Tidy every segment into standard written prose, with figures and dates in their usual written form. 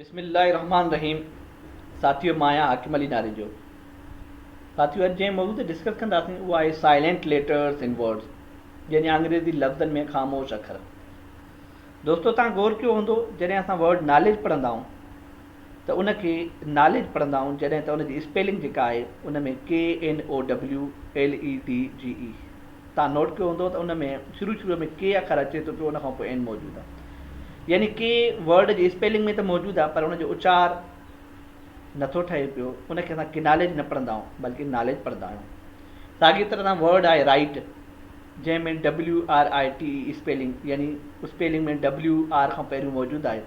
بسم الله الرحمٰن الرحيم ساٿيو مان آهيان حاڪم علي ناريجو ساٿيو اڄ جنهن موضوع تي ڊسڪس ڪنداسين اهو آهي سائلنٽ ليٽرس ان ورڊز يعني انگريزي لفظن ۾ خاموش اکر. دوستو توهان غور ڪيو هوندو جڏهن اسان ورڊ ناليج پڙهندا آهيون ته ان کي ناليج پڙهندا آهيون جڏهن ته ان جي اسپيلنگ جيڪا آهي ان ۾ K N O W L E D G E توهان نوٽ ڪيو هوندو ته ان ۾ شروع شروع ۾ ڪي اکر اچي ٿو پيو ان کان پوء اين موجود آهي يعني ڪي ورڊ جي اسپيلنگ ۾ ته موجود آهي پر ان جو اچار نٿو ٺهي پيو ان کي اسان ڪناليج نه پڙهندا آهيون بلڪه ناليج پڙهندا آهيون. ساڳي طرح سان ورڊ آهي رائيٽ جنهن ۾ W R I T E spelling يعني اسپيلنگ ۾ ڊبليو آر کان پهريون موجود آهي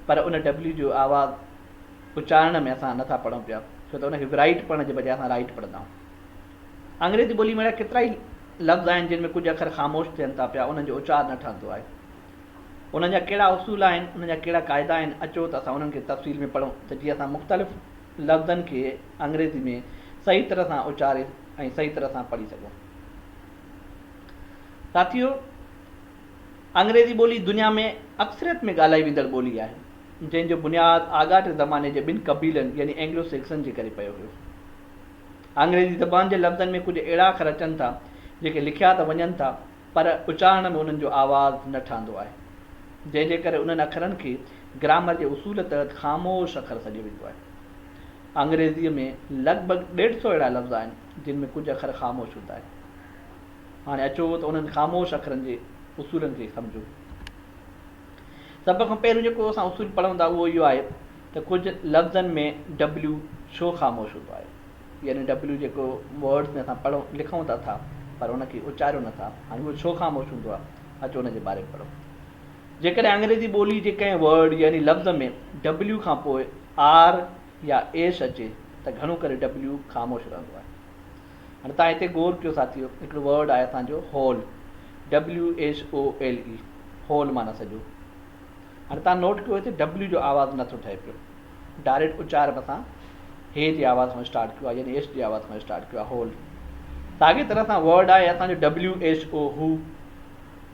پر ان ڊبليو جو آواز اچارڻ ۾ اسان نٿا پڙهون پيا ڇو ته ان کي ورائيٽ پڙهڻ جي بجاء اسان رائيٽ پڙهندا آهيون. انگريزي ٻولي ۾ اهڙا ڪيترائي لفظ آهن جن ۾ ڪجهه اکر خاموش ٿين ٿا پيا انهن جو اچار نه ٺهندو آهي. انهن جا ڪهڙا اصول آهن، انهن جا ڪهڙا قاعدا آهن، اچو ته اسان انهن کي تفصيل ۾ پڙهون ته جيئن اسان مختلف لفظن کي انگريزي ۾ صحيح طرح سان اچاري ۽ صحيح طرح سان پڙهي سگهون. ساٿيو! انگريزي ٻولي دنيا ۾ اڪثريت ۾ ڳالهائي ويندڙ ٻولي آهي، جنهن جو بنياد آڳاٽي زماني جي ٻن قبيلن يعني اينگلو سيڪسن جي ڪري پيو هيو. انگريزي زبان جي لفظن ۾ ڪجهه اهڙا اکر اچن ٿا، جيڪي لکيا ته وڃن ٿا، پر اچارڻ ۾ انهن جو آواز نه ٺهندو آهي، جنهن جي ڪري انهن اکرن کي گرامر جي اصول تحت خاموش اکر سڏيو ويندو آهي. انگريزيء ۾ لڳ ڀڳ ڏيڍ سئو اهڙا لفظ آهن، جن ۾ ڪجهه اکر خاموش هوندا آهن. هاڻي اچو ته انهن خاموش اکرن جي اصولن کي سمجهون. سڀ کان پهريون جيڪو اسان اصول پڙهون ٿا اهو اهو آهي ته ڪجهه لفظن ۾ ڊبليو ڇو خاموش هوندو آهي يعني ڊبليو جيڪو ورڊز ۾ اسان پڙهون لکون ته ٿا پر ان کي اچاريو نه ٿا هاڻي اهو ڇو خاموش هوندو آهي اچو ان جي باري ۾ پڙهون. جيڪڏهن انگريزي ٻولي جي ڪنهن ورڊ يعني لفظ ۾ ڊبليو کان پوء آر يا ايس اچي ته گهڻو ڪري ڊبليو خاموش رهندو آهي. هاڻي توهان هتي غور ڪيو ساٿيو هڪڙو ورڊ آهي اسان جو whole WHOLE whole معنيٰ سڄو. هاڻي توهان نوٽ ڪيو هتي ڊبليو جو آواز نٿو ٺهي پيو ڊائريڪٽ اچار به اسان هي جي آواز کان اسٽارٽ ڪيو آهي يعني ايس جي آواز کان اسٽارٽ ڪيو آهي هول. ساڳي طرح سان ورڊ آهي اسان جو WHO هو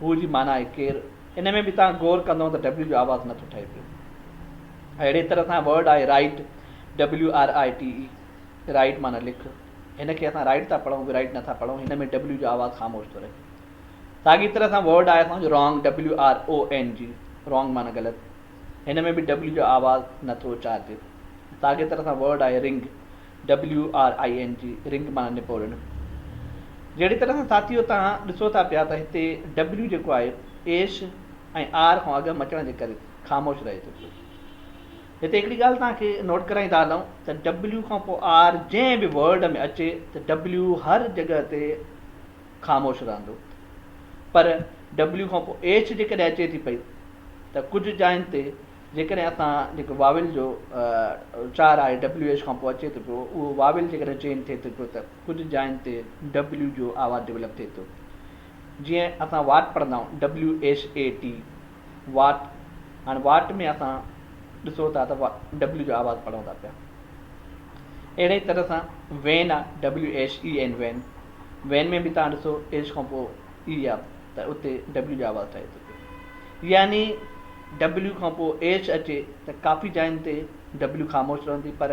هو جي معنيٰ آهي ڪير ان ۾ به توهان غور ڪندو ته ڊبليو جو آواز نٿو ٺهي پيو. اهڙي طرح سان ورڊ آهي رائيٽ WRITE right معنيٰ لک. هن کي اسان رائيٽ ٿا پڙهون ورائيٽ نٿا پڙهون. هن ۾ ڊبليو جو آواز خاموش ٿو رهي. ساڳي طرح سان ورڊ آهي اسان جو رانگ WRONG wrong معنيٰ غلط. هن ۾ به ڊبليو جو آواز نٿو اچارجي. ساڳي طرح سان ورڊ آهي رنگ WRING رنگ معنيٰ نپوڙڻ. جهڙي طرح سان ساٿيو توهان ڏسو ٿا پيا ته هتي ڊبليو جيڪو آهي ايس ۽ آر کان اڳ مچڻ جي ڪري خاموش رهي ٿو پيو. هتي هڪڙي ڳالهه توهان کي نوٽ ڪرائيندا هلون ته ڊبليو کان پوء آر جنهن به ورڊ ۾ اچي ته ڊبليو هر جڳهه تي خاموش رهندو پر ڊبليو کان پوء ايڇ جيڪڏهن اچي ٿي پئي ته ڪجهه جاين تي جيڪڏهن اسان جيڪو واول جو اچار آهي ڊبليو ايڇ کان پوء اچي ٿو پيو اهو واول جيڪڏهن چينج ٿئي ٿو پيو ته ڪجهه جاين تي ڊبليو جو آواز ڊولپ ٿئي ٿو جيئن اسان واٽ پڙهندا آهيون W H A T what, هاڻي واٽ ۾ اسان ڏسو ٿا ته ڊبليو جو آواز پڙهون ٿا پيا. اهڙي طرح سان وين آ W H E N when, when ۾ به توهان ڏسو ايڇ کان پوء اي آ ته اتي ڊبليو جو آواز ٺهي ٿو پيو. يعني ڊبليو کان پوء ايڇ اچي ته ڪافي جاين تي ڊبليو خاموش رهندي پر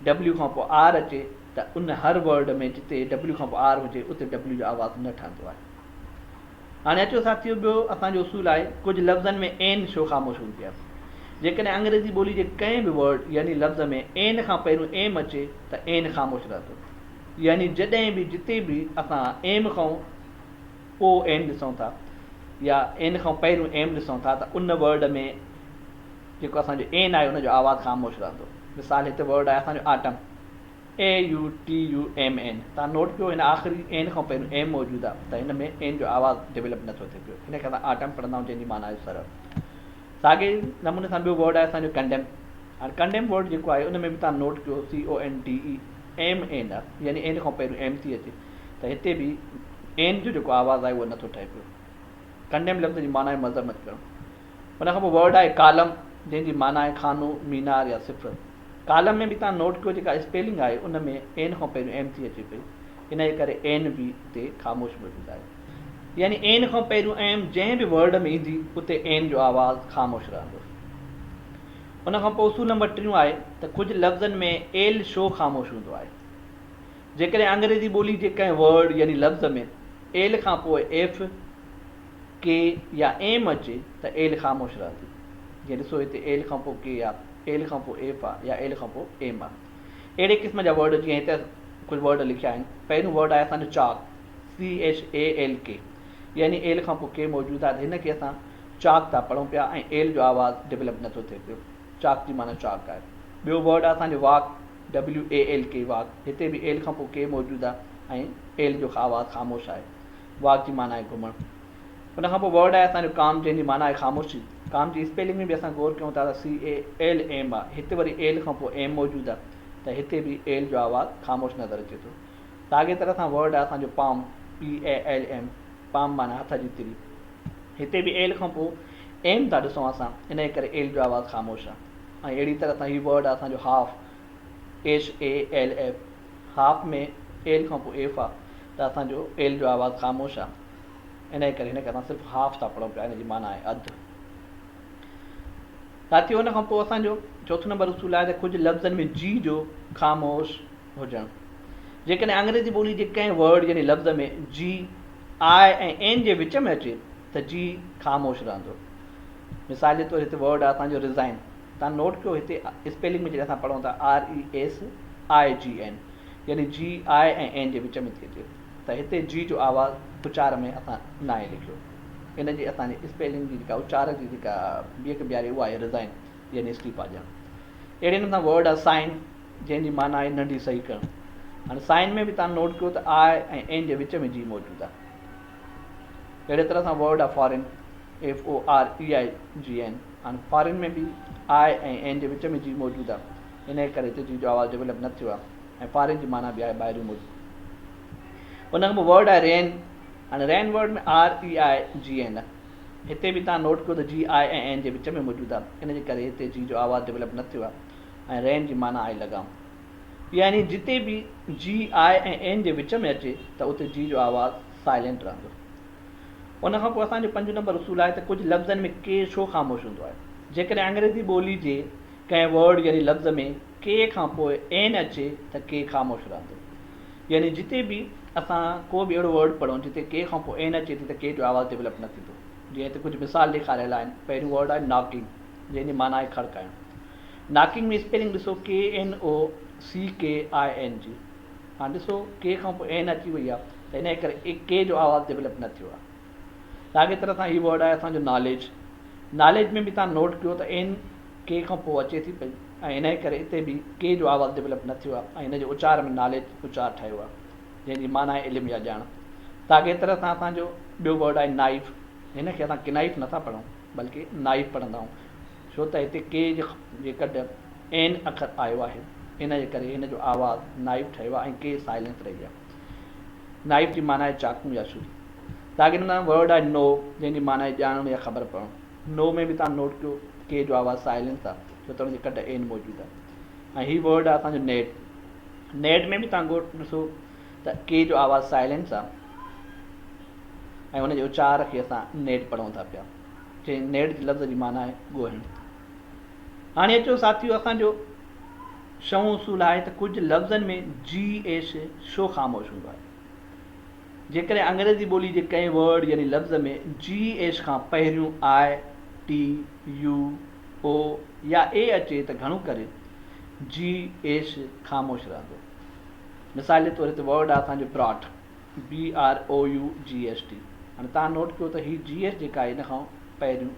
ڊبليو کان پوء آر اچي ته ان هر ورڊ ۾ جتي ڊبليو کان پوء آر هجي اتي ڊبليو جو آواز نه ٺهندو آهي. هاڻي اچو ساٿيو ٻيو اسان جو اصول آهي ڪجهه لفظن ۾ اين ڇو خاموش هوندي آهي. جيڪڏهن انگريزي ٻولي جي ڪنهن به ورڊ يعني لفظ ۾ اين کان پهريون ايم اچي ته اين خاموش رهندو. يعني جڏهن به جتي به اسان ايم کان پوء اين ڏسون ٿا يا اين کان پهريون ايم ڏسون ٿا ته ان ورڊ ۾ جيڪو اسان جو اين آهي ان جو آواز خاموش رهندو. مثال هتي ورڊ آهي اسان جو آٽم. AUTUMN توهان نوٽ ڪيو هن آخري اين کان پهريون ايم موجود آهي ته هن ۾ اين جو آواز ڊولپ نٿو ٿئي پيو هن کي اسان آٽم پڙهندا آهيون جنهن جي معنيٰ آهي سرء. ساڳئي نموني سان ٻيو ورڊ آهي اسان جو ڪنڊيم هاڻي ڪنڊيم ورڊ جيڪو آهي ان ۾ به توهان نوٽ ڪيو CONDEMN آهي يعني اين کان پهريون ايم ٿي اچي ته هتي به اين جو جيڪو آواز آهي اهو نٿو ٺهي پيو. ڪنڊيم لفظ جي معنيٰ آهي مذمت ڪرڻ. ان کان پوء ورڊ آهي ڪالم جنهن جي معنيٰ آهي خانو، مينار يا صفر. ڪالم ۾ به توهان نوٽ ڪيو جيڪا اسپيلنگ آهي ان ۾ اين کان پهريون ايم ٿي اچي پئي ان جي ڪري اين به اتي خاموش موجود آهي. يعني اين کان پهريون ايم جنهن به ورڊ ۾ ايندي اتي اين جو آواز خاموش رهندو. ان کان پوء اصول نمبر ٽيون آهي ته ڪجهه لفظن ۾ ايل شو خاموش هوندو آهي. جيڪڏهن انگريزي ٻولي جي ڪنهن ورڊ يعني لفظ ۾ ايل کان پوء ايف، ڪي يا ايم اچي ته ايل خاموش رهندي. جيئن ڏسو هتي ايل کان پوء ڪي آ، ايل کان پوء ايف آ يا ايل کان پوء ايم آ. اهڙي قسم جا ورڊ جيئن هتي ڪجهه ورڊ لکيا آهن. پهريون ورڊ آهي اسان جو چاڪ، CHALK، يعني ايل کان پوء ڪي موجود آهي ته هن کي اسان چاڪ ٿا پڙهون پيا ۽ ايل جو آواز ڊولپ نٿو ٿئي پيو. چاڪ جي معنيٰ چاڪ آهي. ٻيو ورڊ آهي اسان جو واڪ، WALK، walk, هتي به ايل کان پوء ڪي موجود آهي ۽ ايل جو آواز خاموش آهي. واڪ جي معنيٰ آهي گهمڻ. ان کان پوء ورڊ آهي اسان جو ڪام جنهن جي معنيٰ آهي خاموشي. ڪام جي اسپيلنگ ۾ به اسان غور ڪيون ٿا ته CALM آهي. هتي وري ايل کان پوء ايم موجود آهي ته هتي به ايل جو آواز خاموش نظر اچي ٿو. ساڳي طرح سان ورڊ آهي اسان جو پام، PALM، palm معنيٰ هٿ جي تري. هتي به ايل کان پوء ايم ٿا ڏسون اسان انهيء ڪري ايل جو آواز خاموش آهي. ۽ اهڙي طرح سان هي ورڊ آهي اسان جو هاف، HALF، half ۾ L کان پوء ايف آهي ته اسان جو ايل جو آواز خاموش آهي انهيء ڪري هن کي اسان صرف هاف ٿا پڙهون پيا ان جي معنيٰ آهي اڌ. ساٿيو ان کان پوء اسان جو چوٿون نمبر اصول آهي ته ڪجهه لفظن ۾ جي جو خاموش هجڻ. جيڪڏهن انگريزي ٻولي جي ڪنهن ورڊ يعني لفظ ۾ جي، آء ۽ اين جي وچ ۾ اچي ته جي خاموش رهندو. مثال جي طور هتي ورڊ آهي اسان جو ريزائن. توهان نوٽ ڪيو هتي اسپيلنگ ۾ جڏهن اسان پڙهون ٿا RESIGN يعني جي، آء ۽ اين جي وچ ۾ ٿي اچي ته هتي جي جو آواز اچار ۾ اسان ناهي لکيو. ان جي اسان جي اسپيلنگ جي جيڪا اچار جي جيڪا بيهڪ بيهاري اها آهي ريزائن يعني استعيفا ڏيڻ. اهڙي نموني سان ورڊ آهي سائن جنهن جي معنيٰ آهي ننڍي صحيح ڪرڻ. هاڻي سائن ۾ به توهان نوٽ ڪيو ته آء ۽ اين جي وچ ۾ جي موجود آهي. اهڙي طرح سان ورڊ آهي فارين، FOREIGN، هاڻي فارين ۾ به آء ۽ اين جي وچ ۾ جي موجود آهي انهيء ڪري هتي جي جو آواز ڊولپ نه ٿيو آهي ۽ فارين جي معنيٰ به آهي ٻاهريون ملڪ. ان کان پوء ورڊ آهي رين، هاڻي رين ورڊ ۾ REIGN آهي. هتي به توهان نوٽ ڪيو ته جي آء ۽ اين جي وچ ۾ موجود آهي ان جي ڪري هتي جي جو آواز ڊولپ نه ٿيو آهي ۽ رين جي معنيٰ آهي لغام. يعني جتي به جي آء ۽ اين جي وچ ۾ اچي ته اتي جي جو آواز سائلينٽ رهندو. ان کان پوء اسان جو پنجون نمبر اصول آهي ته ڪجهه لفظن ۾ ڪي ڇو خاموش هوندو آهي. جيڪڏهن انگريزي ٻولي جي ڪنهن ورڊ يعني لفظ ۾ ڪي کان پوء اين اچي ته ڪي خاموش رهندو. يعني جتي به اسان ڪو به اهڙو ورڊ پڙهون جتي ڪي کان پوء اين اچي ٿي ته ڪي جو آواز ڊولپ نه ٿيندو. جيئن هتي ڪجهه مثال ڏيکاريل آهن. پهريون ورڊ آهي ناڪنگ جنهن جي معنيٰ آهي کڙڪائڻ. ناڪنگ ۾ اسپيلنگ ڏسو KNOCKING. هاڻ ڏسو ڪي کان پوء اين اچي وئي آهي ته انهيء ڪري ڪي جو آواز ڊولپ نه ٿيو آهي. ساڳي طرح سان هي ورڊ آهي اسان جو ناليج. ناليج ۾ به توهان نوٽ ڪيو ته اين ڪي کان پوء اچي ٿي پئي ۽ انهيء ڪري اتي به ڪي جو آواز ڊولپ نه ٿيو آهي ۽ هن جي اچار ۾ ناليج اچار ٺهيو آهي جنهن جي معنيٰ آهي علم يا ڄاڻ. ساڳي طرح سان اسان جو ٻيو ورڊ آهي نائيف. هن کي اسان ڪنائيف نٿا پڙهون بلڪه نائيف پڙهندا آهيون ڇو ته هتي ڪي جي ڪڍ اين اکر آيو آهي ان جي ڪري هن جو آواز نائيف ٺهيو آهي ۽ ڪي سائلنس رهي آهي. نائيف جي معنيٰ آهي چاقو يا ڇري. ساڳي نموني ورڊ آهي نو جنهن جي معنيٰ آهي ڄاڻڻ يا خبر پوڻ. نو ۾ به توهان نوٽ ڪيو ڪي جو آواز سائلنس آهي ڇو ته ان جي ڪڍ اين موجود آهي. ۽ هي ورڊ آهي اسان جو نيٽ. نيٽ ۾ به توهان ڏسو ته ڪي جو آواز سائلنس آهي ۽ ان جي اچار کي اسان نيٽ پڙهون ٿا پيا. جنهن نيٽ جي لفظ جي معنيٰ آهي ڳوهڻ. هاڻي اچو ساٿيو اسان جو ڇهون اصول آهي ته ڪجهه لفظن ۾ جي ايش شو خاموش هوندو آهي. جيڪڏهن انگريزي ٻولي جي ڪنهن ورڊ يعني لفظ ۾ جي ايش کان پهريون آء، ٽي، يو، او يا اي اچي ته گهڻو ڪري جي ايش خاموش رهندو. مثال جي طور هتي ورڊ آهي اسان جو براٽ، BROUGHT، هاڻي توهان نوٽ ڪيو ته هي جي ايش جيڪا آهي ان کان پهريون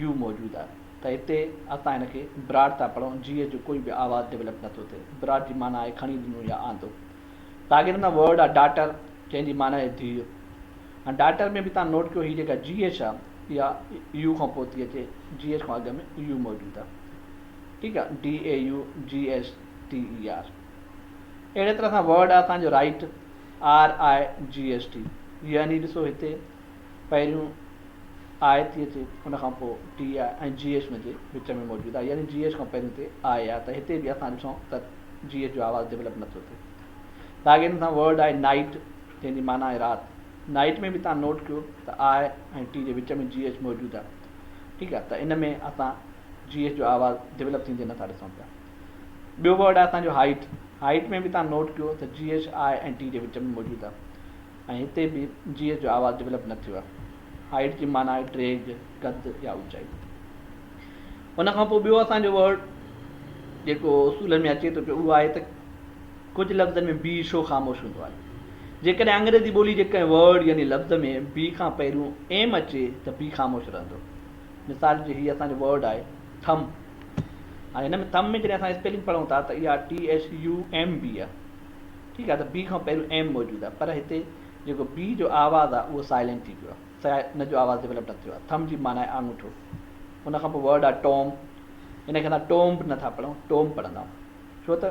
يو موجود آهي ته هتي اسان هن کي براڊ ٿا پڙهون جي ايڇ جو ڪوئي به آواز ڊولپ نٿو ٿئي براڊ جي معنيٰ آهي کڻي ڏنو يا آندو. ساڳي نموني ورڊ آهي ڊاٽر جنهن جي معنيٰ آهي ڌيء. هاڻي ڊاٽر ۾ به توهان نوٽ ڪيو هي جيڪا جي ايڇ آهي اها يو کان پوء ٿي اچي جي ايڇ کان اڳ ۾ يو موجود آهي ٺيڪ آهي D A U G H T E R. اهڙي طرح سان ورڊ آهي اسان جو right R I G H T يعني ڏسو هتي پهريون آء ٿي اچي ان کان پوء ٽي آهي ۽ جي ايڇ ان جي وچ ۾ موجود آهي يعني جي ايڇ کان پهريون تي آء آهي ته هتي به اسان ڏسون ته جي ايڇ جو آواز ڊولپ نٿو ٿئي. ساڳي نموني سان ورڊ آهي نائيٽ جنهن جي معنيٰ آهي رات. نائيٽ ۾ به توهان نوٽ ڪيو ته آء ۽ ٽي جي وچ ۾ جي ايڇ موجود آهي ٺيڪ آهي ته ان ۾ اسان جي ايڇ جو آواز ڊولپ ٿيندي نٿا ڏسون پيا. ٻيو ورڊ آهي اسان جو هائيٽ. هائيٽ ۾ به توهان نوٽ ڪيو ته جي ايڇ I ۽ ٽي جي وچ ۾ موجود آهي ۽ هتي به جي ايڇ جو آواز ڊولپ نه ٿيو آهي. هائيٽ جي معنيٰ آهي ڊيگهه، قد يا اوچائي. ان کان پوء ٻيو اسان جو ورڊ جيڪو اصولن ۾ اچي ٿو پيو اهو آهي ته ڪجهه لفظن ۾ بي شو خاموش هوندو آهي. جيڪڏهن انگريزي ٻولي جي ڪنهن ورڊ يعني لفظ ۾ بي کان پهريون ايم اچي ته بي خاموش رهندو. مثال جي هي اسان جو ورڊ آهي ٿم. هاڻي هن ۾ ٿم ۾ جڏهن اسان اسپيلنگ پڙهون ٿا ته اها T H U M B آهي. ٺيڪ آهي ته بي کان پهريون ايم موجود آهي پر هتي جيڪو بي جو آواز آهي اهو سائلنٽ ٿي پيو آهي. ان جو آواز ڊولپ نه ٿيو آهي. ٿم جي معنيٰ آهي آڱوٺو. ان کان پوء ورڊ آهي ٽوم. هن کي اسان ٽومب نه ٿا پڙهون ٽوم پڙهندا آهيون. ڇو ته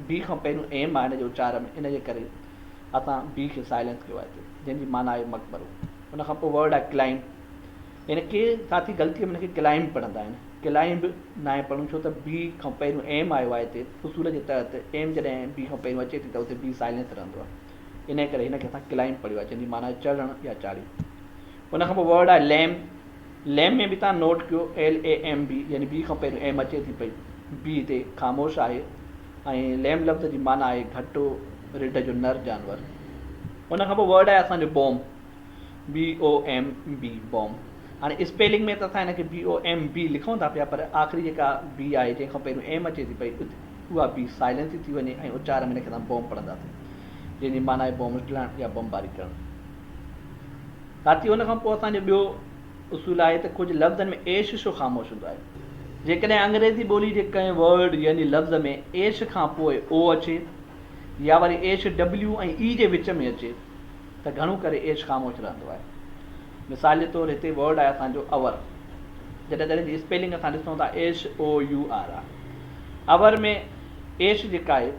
بي کان پهريون ايم آهي هن جي اچار ۾ ان جي ڪري اسان بي کي سائلنس ڪيو آهي هتي جنهن جي معنيٰ آهي مقبرو. ان کان پوء ورڊ آهي ڪلائمب. يعني ڪي ساٿي غلطيء ۾ هن کي ڪلائمب پڙهندا آهن. ڪلائمب ناهي پڙهڻو ڇو ته بي کان پهريون ايم آيو آهي هتي اصول جي تحت ايم جڏهن بي کان پهريون اچي ٿي ته اتي بي سائلنس رهندو آهي انهيء ڪري هن کي اسان ڪلائمب پڙهيو آهي جنهن جي معنيٰ آهي چڙهڻ يا چاڙهي. ان کان پوء ورڊ آهي ليم. ليم ۾ به توهان نوٽ ڪيو ايل اي ايم بي يعني بي کان پهريون ايم اچي ٿي پئي. بي هتي خاموش آهي ۽ ليم لفظ جي معنيٰ آهي گهٽو، رڍ جو نر جانور. ان کان پوء ورڊ آهي اسان جو بوم، BOMB، بوم. هاڻي اسپيلنگ ۾ ته اسان هن کي بي او ايم بي لکون ٿا پيا پر آخري جيڪا بي آهي جنهن کان پهريون ايم اچي ٿي پئي اها بي سائلنس ٿي ٿي وڃي ۽ اچار ۾ هن کي اسان بوم پڙهنداسين جنهن جي معنيٰ آهي بوم اڇلائڻ يا بمباري ڪرڻ. ساٿيو ان کان پوء اسان جو ٻيو اصول آهي ته ڪجهه لفظن ۾ ايش شو خاموش هوندو آهي. جيڪڏهن انگريزي ٻولي جي ڪنهن ورڊ يعني لفظ ۾ ايش کان پوء او اچي يا وري ايش ڊبليو ۽ اي جي وچ ۾ اچي ته گهڻو ڪري ايش خاموش رهندو آهي. مثال جي طور هتي ورڊ آهي اسان جو اور. جڏهن ته ان جي اسپيلنگ اسان ڏسون ٿا ايش او يو آر آهي. اور ۾ ايش جيڪا آهي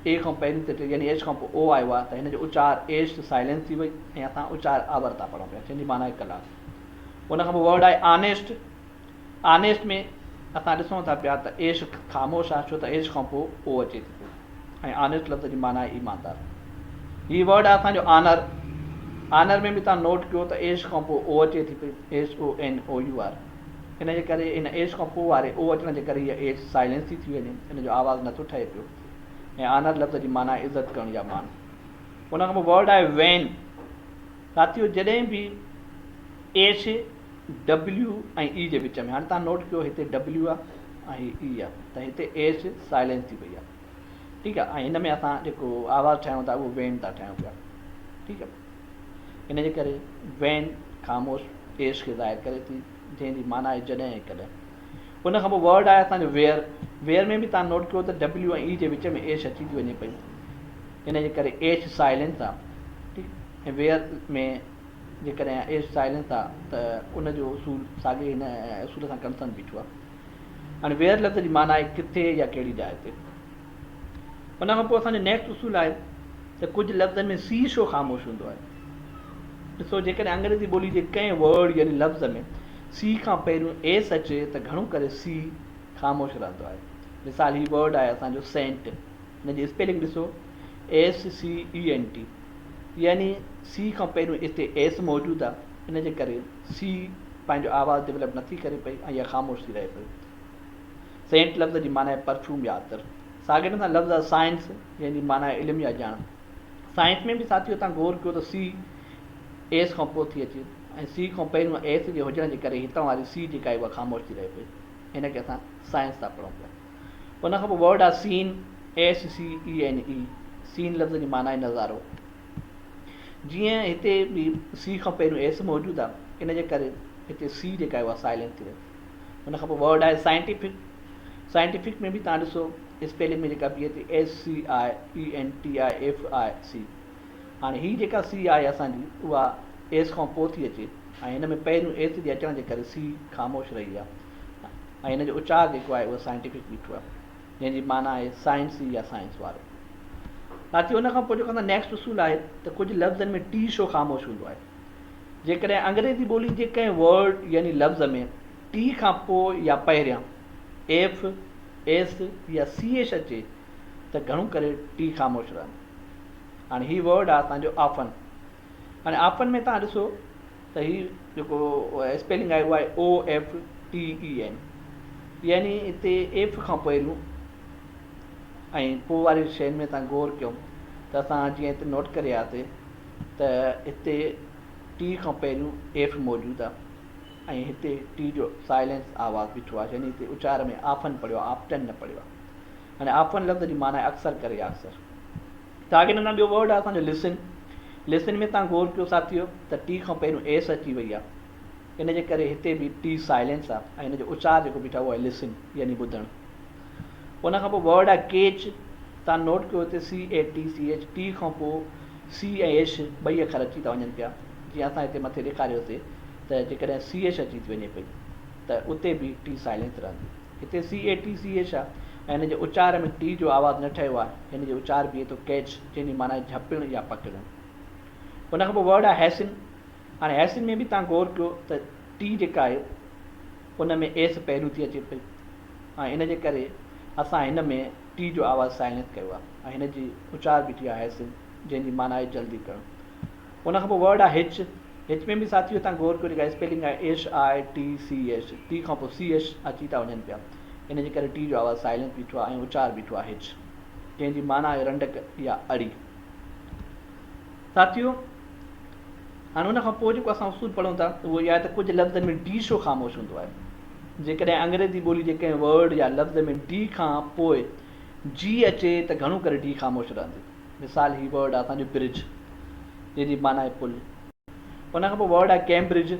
اي کان پهرين ٿي اچي يعني ايش کان پوء او آيو آهي ته هن جو اچار ايش سائلنس ٿي وئي ۽ اسان اچار آور ٿا پڙهون پيا جنهن جي معنيٰ آهي ڪلاڪ. ان کان پوء ورڊ آهي آنيسٽ. آنيسٽ ۾ اسان ڏسون ٿا پيا ته ايش خاموش آهي ڇو ته ايش کان پوء او اچي ٿي پيو ۽ آنيسٽ لفظ جي معنيٰ آهي ايماندار. هي ورڊ آهي اسان جو آنر. آنر ۾ به توهان نوٽ ڪيو ته ايش کان پوء او اچي ٿي پئي ايس او اين او يو آر. ان جي ڪري هن ايش کان پوء واري او اچڻ جي ڪري هيء ايش سائلنس ٿي ٿي وڃي، ان جو آواز نٿو ٺهي پيو ۽ آنر لفظ جي معنيٰ آهي عزت ڪرڻ يا مان. ان کان پوء ورڊ آهي وين. ساٿيو جڏهن به ايش ڊبليو ۽ اي جي وچ ۾ هاڻي توهان نوٽ ڪيو هتي ڊبليو آهي ۽ هي اي آهي ته هتي ايش سائلنس ٿي وئي آهي ٺيڪ آهي ۽ هن ۾ اسان جيڪو آواز ٺاهيون ٿا اهو وين ٿا ٺاهيون پيا ٺيڪ آهي ان جي ڪري وين خاموش ايش کي ظاهر ڪري ٿي جنهن جي معنيٰ آهي جڏهن ۽ ڪڏهن. ان کان پوء ورڊ آهي اسان جو ويئر. ويئر ۾ به توهان نوٽ ڪيو ته ڊبليو ۽ اي جي وچ ۾ ايش اچي ٿي وڃي پئي ان جي ڪري ايش سائلنس آهي ٺيڪ ۽ ويئر ۾ جيڪڏهن ايش سائلنس آهي ته ان جو اصول ساڳي هن اصول سان ڪنسرن بيٺو آهي. هاڻي ويئر لفظ جي معنيٰ آهي ڪٿي يا ڪهڙي جاء تي. ان کان پوء اسان جو نيڪسٽ اصول آهي ته ڪجهه لفظن ۾ سي شو خاموش هوندو آهي. ڏسو جيڪڏهن انگريزي ٻولي جي ڪنهن ورڊ يعني لفظ ۾ سي کان پهريون ايس اچي ته گهڻو ڪري سي خاموش رهندو آهي. مثال هي ورڊ آهي اسان جو سينٽ هن جي اسپيلنگ ڏسو ايس سي اي اين ٽي يعني سي کان پهريون هتي ايس موجود آهي ان جي ڪري سي پنهنجو آواز ڊولپ نٿي ڪري پئي ۽ اها خاموش ٿي رهي پئي. سينٽ لفظ جي معنيٰ آهي پرفيوم يا عطر. ساڳئي طرح سان لفظ آهي سائنس جنهن جي معنيٰ آهي علم يا ڄاڻ. سائنس ۾ به ساٿيو توهان غور ڪيو ته سي ايس کان پوء ٿي اچي ۽ سي کان پهريون ايس جي هجڻ جي ڪري هتان واري سي جيڪا آهي اها خاموش ٿي رهي پئي. هن کي اسان سائنس ٿا پڙهون پيا. ان کان پوء ورڊ آهي سين، SCENE، سين لفظ جي معنيٰ آهي نظارو. جيئن هتي به سي کان پهريون ايس موجود آهي ان جي ڪري هتي سي جيڪا آهي اها سائلنٽ ٿي رهي. ان کان پوء ورڊ آهي سائنٽيفڪ، سائنٽيفڪ ۾ به توهان ڏسو اسپيلنگ ۾ جيڪا بيهي ٿي S C I A N T I F I سي هاڻي هي جيڪا سي آهي اسان جي اها ايس کان پوء ٿي اچي ۽ هن ۾ پهريون ايس جي اچڻ جي ڪري سي خاموش رهي آهي ۽ هن جو اچار جيڪو آهي اهو سائنٽيفڪ بيٺو آهي جنهن جي معنيٰ آهي سائنسي يا سائنس وارو. ساٿيو ان کان پوء جيڪو اسان نيڪسٽ اصول آهي ته ڪجهه لفظن ۾ ٽي شو خاموش هوندو آهي. جيڪڏهن انگريزي ٻولي جي ڪنهن ورڊ يعني لفظ ۾ ٽي کان پوء يا پهريان ايف، ايس يا سي ايڇ اچي ته گهڻو ڪري ٽي خاموش رهندو. هاڻي هي ورڊ آهي اسان جو آفن. هاڻي آفن ۾ توهان ڏسو ته هي جيڪو اسپيلنگ آهي اها آهي او ايف ٽي اي اين. يعني هتي ايف کان پهريون ۽ پوء واري شين ۾ اسان غور ڪيون ته اسان جيئن هتي نوٽ ڪري آياسي ته هتي ٽي کان پهريون ايف موجود آهي ۽ هتي ٽي جو سائلنس آواز بيٺو آهي يعني هتي اچار ۾ آفن پڙهيو آهي آفٽن نه پڙهيو آهي. هاڻي آفن لفظ جي معنيٰ آهي اڪثر ڪري يا اڪثر. ساڳي نموني ٻيو ورڊ آهي اسان جو لسن. لسن ۾ توهان غور ڪيو ساٿيو ته ٽي کان پهريون ايس اچي وئي آهي ان جي ڪري هتي به ٽي سائلنس آهي ۽ هن جو اچار جيڪو بيٺو آهي اهو آهي لسن يعني ٻڌڻ. ان کان پوء ورڊ آهي ڪيچ. توهان نوٽ ڪيو هتي C A T C H T کان پوء سي ۽ ايڇ ٻئي اکر اچي ٿا وڃن پيا جيئن اسان هتي مٿي ڏيکاريوسي ته جيڪڏهن سي ايڇ اچي ٿي وڃي پئي ته اتي به ٽي سائلنس رهندي. هتي سي اي ٽي سي ايڇ آهي ۽ هن جي اچار ۾ ٽي جو آواز نه ٺهيو آهي. هن جي اچار بيهي ٿو ڪيچ جنهن جي معنيٰ آهي جهپڻ يا پڪڙڻ. ان کان پوء ورڊ آهي هيسن. هاڻي هيسن ۾ به توهان غور ڪيو ته ٽي جيڪا آهي ان ۾ ايس پهريون ٿي اچي پئي ۽ ان جي ڪري اسان هن ۾ ٽي جو آواز سائلنس ڪيو آهي ۽ هن جي اچار بيٺي آهي هيسن جنهن جي معنيٰ آهي جلدي ڪرڻ. ان کان پوء ورڊ آهي هچ. هچ ۾ به ساٿيو تان غور ڪيو جيڪا اسپيلنگ آهي H I T C H T کان پوء سي ايڇ اچي ٿا وڃن پيا ان جي ڪري ٽي جو آواز سائلنس بيٺو آهي ۽ اچار بيٺو آهي هچ جنهن جي معنيٰ آهي رنڊڪ يا اڙي. ساٿيو هاڻي ان کان پوء جيڪو اسان اصول پڙهون ٿا اهو اهو آهي ته ڪجهه لفظن ۾ ڊي شو خاموش هوندو آهي. جيڪڏهن انگريزي ٻولي جي ڪنهن ورڊ يا لفظ ۾ ڊي کان پوء جي اچي ته گهڻو ڪري ڊي خاموش رهندي. مثال هي ورڊ آهي اسان جو برج جنهن جي معنيٰ آهي پل. ان کان پوء ورڊ آهي ڪيمبرج.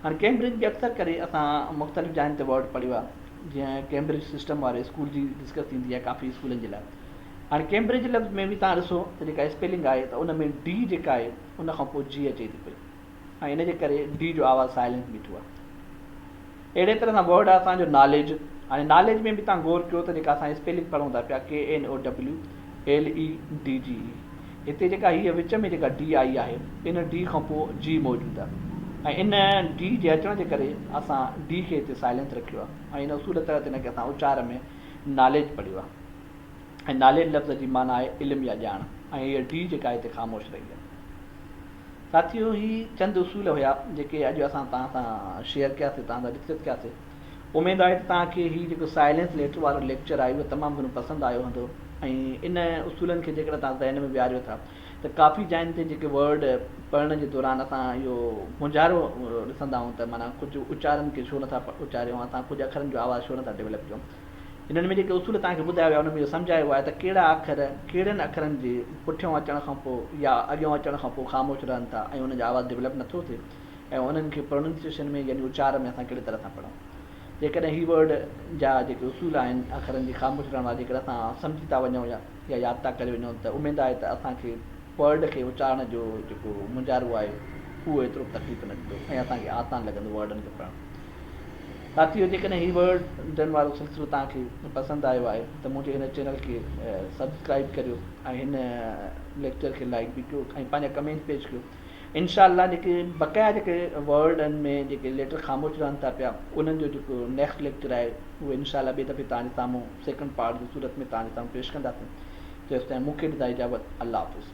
هاڻي ڪيمبرج به اڪثر ڪري اسان مختلف جاين تي ورڊ پڙهيو آهي جيئن ڪيمبرج سسٽم واري اسڪول جي ڊسڪس ٿيندي آهي ڪافي اسڪولن جي لاء. هاڻي ڪيمبرج لفظ ۾ به توهان ڏسو ته جيڪا اسپيلنگ آهي ته ان ۾ ڊي جيڪا آهي ان کان پوء جي اچي ٿي پئي ۽ ان جي ڪري ڊي جو آواز سائلنٽ بيٺو آهي. اهڙي طرح سان ورڊ آهي اسان جو ناليج. هاڻي ناليج ۾ به توهان غور ڪيو ته جيڪا اسان اسپيلنگ پڙهون ٿا پيا K N O W L E D G E هتي جيڪا هيء وچ ۾ جيڪا ڊي I آهي ان ڊي کان پوء جي موجود آهي ۽ ان ڊي جي اچڻ جي ڪري اسان ڊي کي هتي سائلنس رکيو آهي ۽ ان اصول تحت ان کي اسان اچار ۾ ناليج پڙهيو آهي ۽ ناليج لفظ جي معنيٰ آهي علم يا ڄاڻ ۽ هيء ڊي جيڪا هتي خاموش رهي آهي. ساٿيو هي چند اصول هيا جيڪي اڄ اسان توهان سان شيئر ڪياسي توهان سان ڊسڪس ڪياسي اميد آهي ته توهان کي هي جيڪو سائلنس ليٽر وارو ليڪچر آهي اهو تمام گهڻو پسند آيو هوندو ۽ ان اصولن کي جيڪڏهن توهان ذهن ۾ ويهاريو ٿا ته ڪافي جاين تي جيڪي ورڊ پڙهڻ جي دوران اسان اهو مونجهارو ڏسندا آهيون ته معنيٰ ڪجهه اچارن کي ڇو نٿا اچاريون اسان ڪجهه اکرن جو آواز ڇو نٿا ڊيولپ ڪيون هنن ۾ جيڪي اصول توهان کي ٻڌايا ويا انهن ۾ اهو سمجهايو ويو آهي ته ڪهڙا اکر ڪهڙن اکرن جي پٺيان اچڻ کان پوء يا اڳيان اچڻ کان پوء خاموش رهن ٿا ۽ انهن جو آواز ڊولپ نٿو ٿئي ۽ انهن کي پروننسيئيشن ۾ يعني اچار ۾ اسان ڪهڙي طرح سان پڙهون. جيڪڏهن هي ورڊ جا جيڪي اصول آهن اکرن جي خاموش رهڻ وارا جيڪڏهن اسان سمجهي ٿا وڃون يا ياد ٿا ڪري وڃون ته اميد آهي ته اسان کي ورڊ کي اچارڻ جو جيڪو مونجهارو آهي اهو ايترو به تڪليف نه ڏيندو ۽ اسان کي آسان لڳندو ورڊن کي پڙهڻ. ساٿيو جيڪڏهن هي ورڊن وارو سلسلو توهان کي پسند آيو آهي ته منهنجي هن چينل کي سبسڪرائب ڪريو ۽ هن ليڪچر کي لائڪ به ڪيو ۽ پنهنجا ڪمينٽس پيش ڪيو انشاء الله جيڪي بقايا جيڪي ورڊن ۾ جيڪي ليٽر خاموش رهن ٿا پيا انهن جو جيڪو نيڪسٽ ليڪچر آهي اهو انشاء الله ٻئي دفعي توهان جي سامهون سيڪنڊ پارٽ جي صورت ۾ توهان جي سامهون پيش ڪنداسين تيستائين مون کي ڏيندا اجازت الله حافظ.